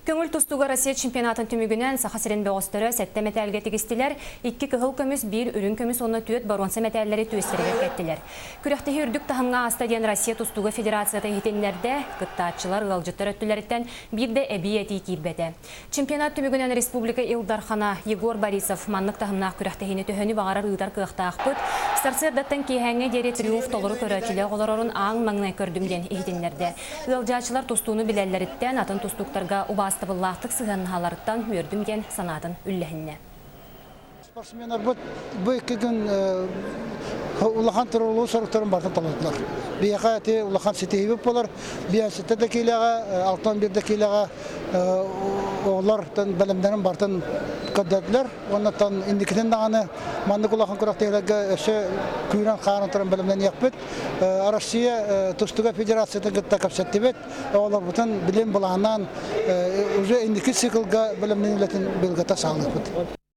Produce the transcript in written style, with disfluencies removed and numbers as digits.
Көҥүл тустууга Россия чемпионатын түмүгүнэн Саха сирин бөҕөстөрө сэттэ мэтээлгэ тигистилэр, икки кыһыл көмүс, биир үрүҥ көмүс уонна түөрт боруонса мэтээллэри түөстэригэр кэттилэр. Күрэхтэһии үрдүк таһымҥа ааста диэн Россия тустууга федерацията иһитиннэрдэ, кыттааччылар, ыалдьыттар өттүлэриттэн биир да эбии этии киирбэтэ. Чемпионат түмүгүнэн республика Ил Дархана Егор Борисов маннык таһымнаах күрэхтэһиини төһөнү баҕарар ыытар кыахтаахпыт, сарсыардаттан киэһээҥҥэ диэри триумф толору көрөөччүлээх олорорун ааҥ маҥнай көрдүм диэн иһитиннэрдэ. Ыалдьааччылар тустууну билэллэриттэн, атын тустууктарга убаастабыллаахтык сыһыаннаһалларыттан үөрдүм диэн санаатын үллэһиннэ. Спортсменнарбыт бу икки күн улахан туруулуу соруктарын барытын толордулар. Биһиэхэ ити улахан ситиһиибит буолар. Биэситтэ да киилэҕэ, 61 да киилэҕэ оҕолор бэлэмнэрин барытын көрдөрдүлэр. Оннуттан инникитин даҕаны маннык улахан күрэхтэһиилэргэ өссө күүрэн-хаанан туран бэлэмнэниэхпит. Россия тустууга федерациятын кытта кэпсэттибит. Оҕолорбутун билим былааннаан уже инники циклга бэлэмнэнии үлэтин быйылгыта саҕалыахпыт.